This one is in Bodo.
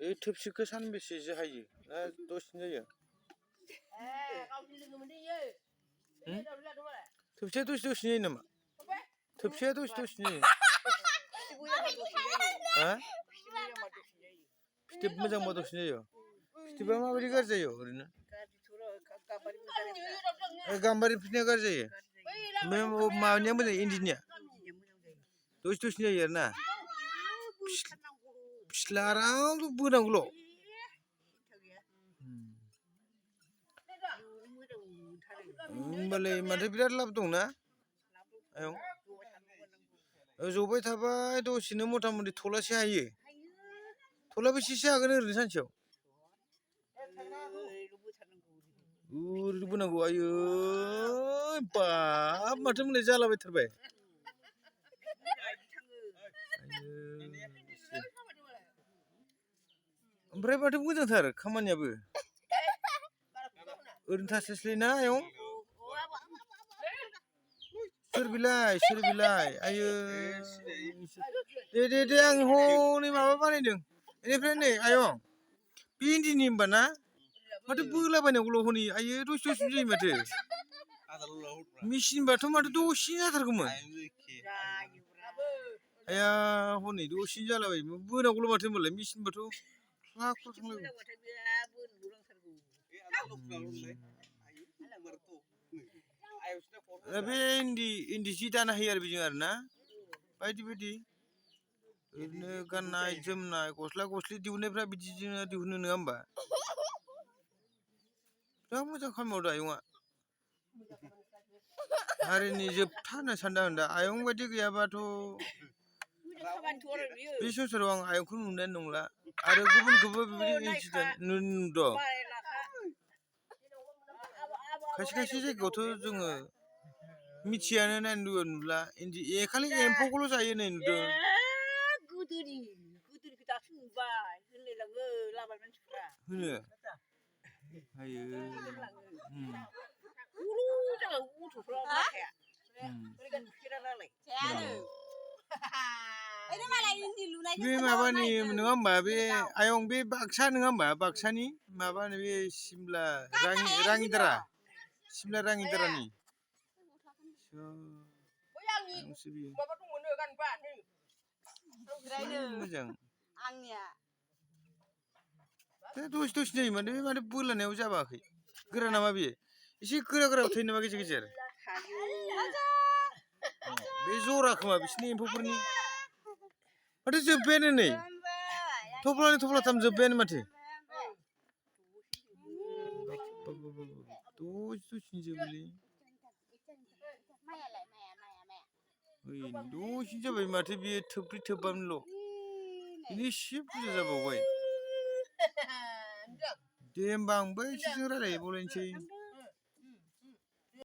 이 톱시크 산비시지 하이. 또 신자야. 응? 톱시도 신이 있는 마. 톱시도 신이. 아? 스텝 모장 모두 신이요. 스텝 마무리 가져요. 그러나. gambar punya kerja ya, memang maunya mana Indinya, terus terusnya ya na, selarang tu bunang lo, balai mana biar lap dong na, ayong, zobai thapa itu sini muta mudi thola sih aye, thola besi sih agan rinsan ciao. Bunang gua ayo, bab macam mana jala betul bay. Ompray macam gua thar, kaman ya bu. Urun thas selina ayong. Serbilai, ayo. De ang ho ni mama mana deng. Ini friend ni ayong. Pindi ni mana? Mata bula banyak ulo honi, ayo terus ni mata. Mesin batu mata dosi na terkuman. Ayah honi dosi jala bay, buna ulo mata mulai mesin batu. Aku sanggup. Tapi indi cita na hiar bijingar na, padi. Ini kan naik jam naik kosli diune berapa bijingan diune ngamba. Kamu jangan kamu dah ayong. Hari ni jeptan na sanda ayong badi kaya batu. Bisu seruang ayong kun unden nungla. Ada kubun beli incident nundo. Kasih je kau tu jengah. Mician na nula. Indi kali empo kalau saya nundo. Guduri kita sumbai. Ini lagu lawan manusia. Huna. Ayo. Ulu jangan utuh orang ya. Berikan kira lagi. Ini malah ini lunai. Be maba ni ngamba be ayong be baksa ngamba baksa ni maba ni be simla rangi dara ni. So. Yang ni. Maba tu mana kan pak ni. Macam. Angnya. Terus ni mana bulan ni ucap apa? Gerak nama be. Isi gerak tu nama kecil. Bezora kemana bisni impor ni. Ada jeben ni. Topla tam jeben mati. Terus ni je beli. Terus ni je beli mati biar tepam lo. Ini siap je jawab boy. Dia bang boy sih orang boleh sih.